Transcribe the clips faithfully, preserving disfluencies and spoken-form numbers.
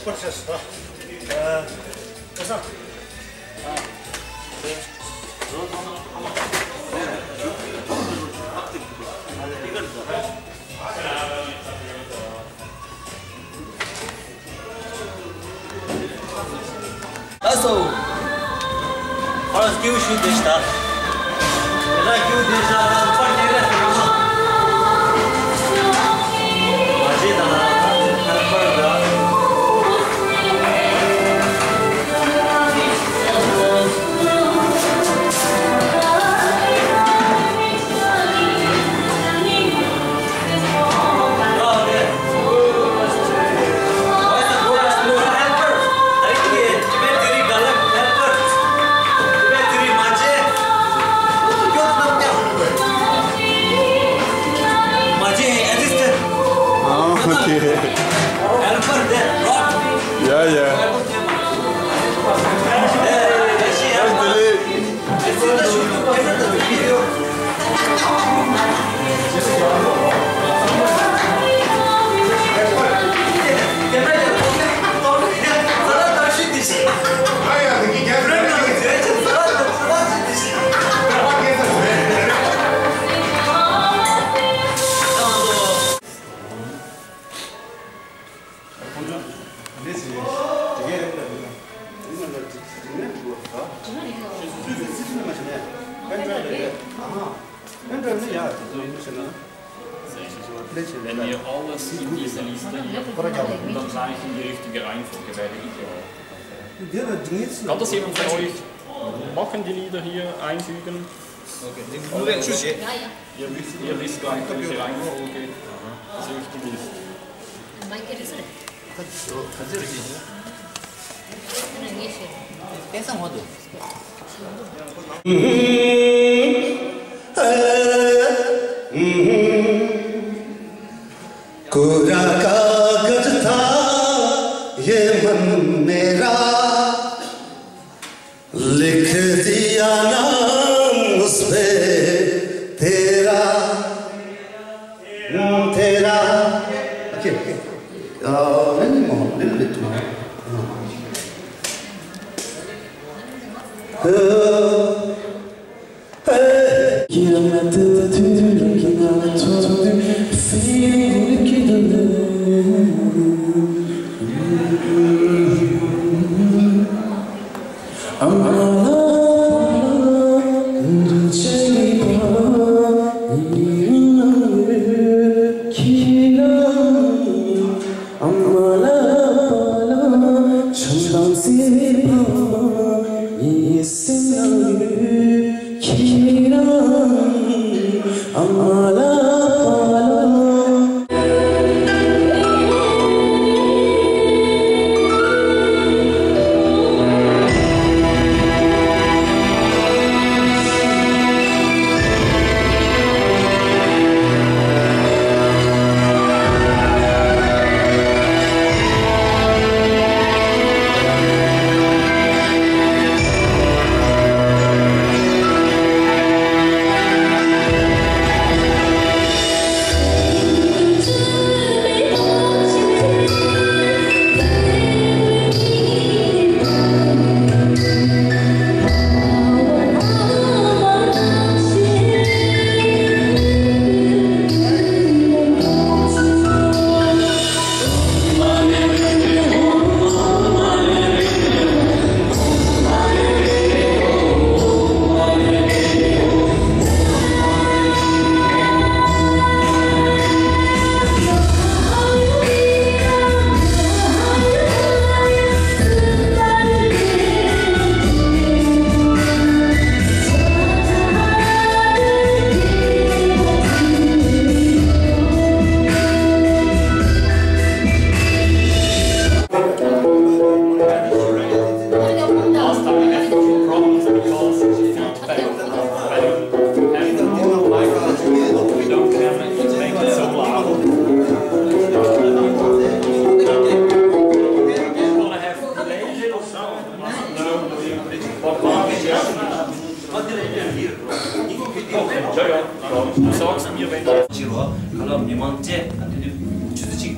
པར་བྱས་སོང་། ཨ། ཨ་ས། ཨ་སོ། ཨ་སྐྱིད་ཤུལ་དེ་ཤ། ད་སྐྱིད་དེ་ཤ་ད་པར་ཉེ་ར་ཤི་ར་མ། མ་བྱེད་ད་ཧར་པར་ད། Ah, okay. Yeah, yeah. Wenn ihr alles in dieser Liste hier, dann gleich in die richtige Reihenfolge, werde ich auch. Kann das jemand von euch machen, die Lieder hier einfügen? Ihr wisst, ihr wisst gar nicht, welche Reihenfolge das richtige ist. कोरा कागज था ये मन मेरा, लिख दिया नाम उस पे तेरा, तेरा। Okay, okay. Uh, little more, little bit more. Uh, Du sagst mir, wenn གཅིག་རོ། ཁ་ལོ་མི་མང་བཅས་ཨ་དེ་དུས་ཆུ་ཚོད་གཅིག་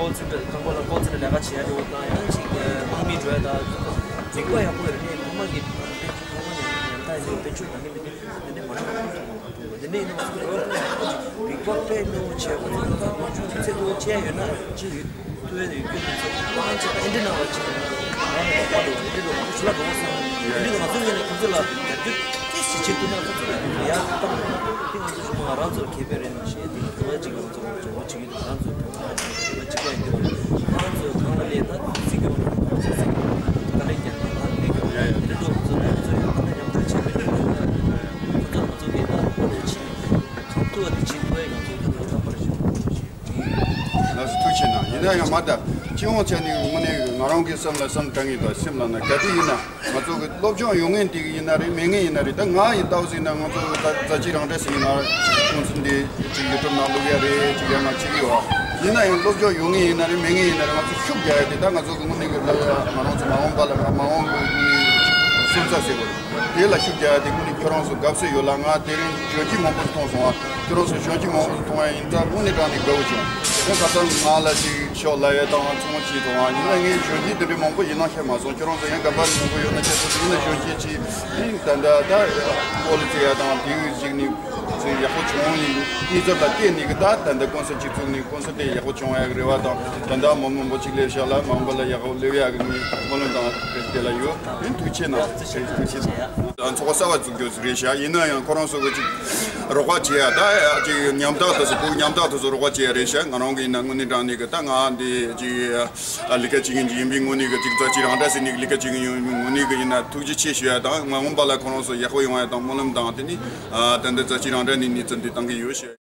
ཀོལ་སེན་ཊར་དང་པོ་ལ་ཀོལ་སེན་ཊར་ལས་ཀ་བྱེད་ཡ་འདྲ་བོ་དང་ཡང་ཅིག་དམག་མི་འགྲོ་ཡ་དང་རིག་པ་ཡག་པོ་ཡོད་རེད། ངས་ཕ་མ་གི་དཔེ་ཕ་མ་ནས་ཉམ་ཐག་ཡིན་དཔེ་ཆོས་དང་ནི་མི་འདུག་དེ་ནས་མ་འགྲོ་བ་དེ་ནས་ཡིན་ན་ང་ཚོ་རིག་པ་དཔེ་མི་འོ་བྱས་ཁོ་ཚོ་ད་ལོ་རྒྱུས་ཚད་མཐོ་བྱས་ཡོད་ན་ཅི་ཡོད། ཐུབ་ཡ་ཡོད་རྒྱུ་མི་ཚོ་ཁོ་རང་ཚོ་ཨེ་འདྲ་ན་བ་ཅི་ཡོད་ན་རང་ལ་དོགས་པ་འདུག་ཨེ་འདྲ་འདུག་ང་ཚོ་ཞུ་བ་འགྲོ་བ་སོང་། ཨེ་འདྲ་ང་ཚོ་ངོས་ནས་ཁོ་ཚོ་ལ་ཡར་རྒྱས་ཏོག་ཙམ་བྱེད་ཐུབ་ན་ཁོ་ཚོ་ལ་ཡར་བཏང་ན་དེ་ང་ཚོ་ཞུ་མ་ང་རང་ཚོར་ཁེ་ཕན་རེད་ན་ཞེས་དེ་གི་དོགས་པ་ཅིག་ང་ཚོ་ལ་འཇོག་པ་བྱེད་ཀྱི་འདུག་ང་ཚོ་བོད་པ་གཅིག་པ་ཡིན་དུས་ང་ཚོ་གང་ལ་ལས་ད་སྲིད་སྐྱོང་ལ་ཁོ་ཚོ་སྲིད་སྐྱོང་དཀའ་ལས་བརྒྱབ་ན་ད་ལས་ཀྱང་དེ་འདྲ་འགྲོ་ཁོ་ཚོ་ལ་ཁོ་ཚོ་ཡང་ད་ལྟ་མཉམ་དུ་བྱེད་མི་ཐུབ་ན་ཁོ་ཚོ་ང་ཚོ་གི་ད་ཁོ་ཚོ་ཕྱིན་གང་ཐུབ་པ་དེ་བྱེད་ཐུབ་ཡ་ང་ཚོ་ད་ལྟ་ལྟ་བར་བྱེད་དགོས་ཞེས། ལགས་སོ་ཐུགས་རྗེ་ཆེ་གནང་། ཡིན་ན་ཡང་མ་ད་སྤྱི་ཡོངས་ཆ་ནས་དངོས་གནས་ང་རང་གི་སེམས་ལ་སེམས་དྲན་གྱི་དང་སེམས་ལ་ན་ག་དུས་ཡིན་ན་ང་ཚོ་གི་སློབ་སྦྱོང་ཡོད་མཁན་དེ་གི་ཡིན་ན་རེད་མེད་མཁན་ཡིན་ན་རེད། ད་ང་ཡི་ལྟ་བ་ཟིན་ན་ང་ཚོ་གི་ད་རྩ་ཆེ་རང་འདྲ་ཟིན་ན་ཅིག་ཀུང་སི་འདི་ཅིག་ཡུ་ཊུབ་ནང་བླུག་ཡ་རེད་ཅིག་ཡང་ང་ཅིག་ཡོད། ཡིན་ན་ཡང་སློབ་སྦྱོང་ཡོད་མཁན་ཡིན་ན་རེད་མེད་མཁན་ཡིན་ན་རེད་ང་ཚོ་ཤུགས་རྒྱག་ཡ་དེ་ད་ང་ཚོ་གི་དངོས་གནས་གི་ལ་ང་རང་ཚོ་མ་འོངས་པ་ལ་ང་མ་འོངས་གི་དངོས་གནས་སོན་རྩ་ཟེར་བ་རེད། དེ་ལ་ཤུགས་རྒྱག་ཡ་དེ་དངོས་གནས་ཁྱོད་རང་ཚོ་དགའ་བསུ་ཡོད་ལ་ང་དེ་རིང་གྱོད་གྱི་མང་པོ་མཐོང་སོང་བ། ཁྱོད་རང་ཚོ་གཞོན་སྐྱེས་མང་པོ་མཐོང་བ་ཡིན་ཙང་དངོས་གནས་དྲང་ནས་དགའ་བོ་བྱུང་། ཡང་ཁ་སང་ང་ལ་ཅིག་ཤོག་ལབ་ཡས་དང་ཚོང་བྱེད་དང་ཡིན་ན་ངས་གཞོན་སྐྱེས་དེ་འདྲའི་མང་པོ་ཡིན་ན་ཤེས་མ་སོང་། ཁྱོད་རང་ཚོ་ཡང་ག་པར་མང་པོ་ཡོད་ན་ཁྱེད་ཚོ་ཡིན་ན་གཞོན་སྐྱེས་ཅིག་ཡིན་ད་ལྟ་ད་ཀོ་ལི་ཅི་ཡ་དང་དེའི་གཞིགས་ནས་ཚེ་ཡག་པོ་བྱུང་ཡིན་ཨི་ཚོ་ད་བལྟས་ནས་གི་ད་ད་ལྟ་ཀོང་ས་ཅིག་བཙུགས་ནས་ཀོང་ས་དེ་ཡག་པོ་བྱུང་ཡག་རེ་བ་དང་ད་ལྟ་མང་མང་པོ་ཅིག་སླེབས་ཤག་ལ་མང་པོ་ལ་ཡག་པོ་སླེབས་ཡག་གི་ནི་སྨོན་ལམ་དང་དེ་ལ་ཡོད་ཡིན་ཐུགས་ཆེ་གནང་ཐུགས་ཆེ་གནང་། ཚོགས་པ་གསར་བ་བཙུགས་རྒྱུ་རེད་ཤག་ཡིན་ན་ཡང་ཁོ་རང་ཚོ་གི་ཅིག་རོགས་པ་བྱེད་ཡ་ད་ཅིག་ཉམ་ཐག་དུ་སུ་ཕུག་ཉམ་ཐག་དུ་སུ་རོགས་པ་བྱེད་ཡ་རེད་ཤག་ང་རང་གི་ཡིན་ན་དངོས་གནས་དྲང་གནས་གི་ད་ང་འདི་ཅིག་ལས་ཀ་བྱེད་མཁན་ཅིག་ཡིན་པའི་ངོས་ནས་གི་ཅིག་རྩ་ཆེ་རང་འདྲ་ཟེར་ནས་གི་ལས་ཀ་བྱེད་མཁན་ཡིན་པའི་ངོས་ནས་གི་ཡིན་ན་ཐུགས་རྗེ་ཆེ་ཞུ་ཡ་དང་མ་འོངས་པ་ལ་ཁོ་རང་ཚོ་ཡག་པོ་ཡོང་ཡ་དང་སྨོན་ལམ་དང་དེ་ནི་ད་འདི་རྩ་ཆེ་རང་འདྲ་ནས་གནས་ཚུལ་འདི་བཏང་གི་ཡོད་ཤག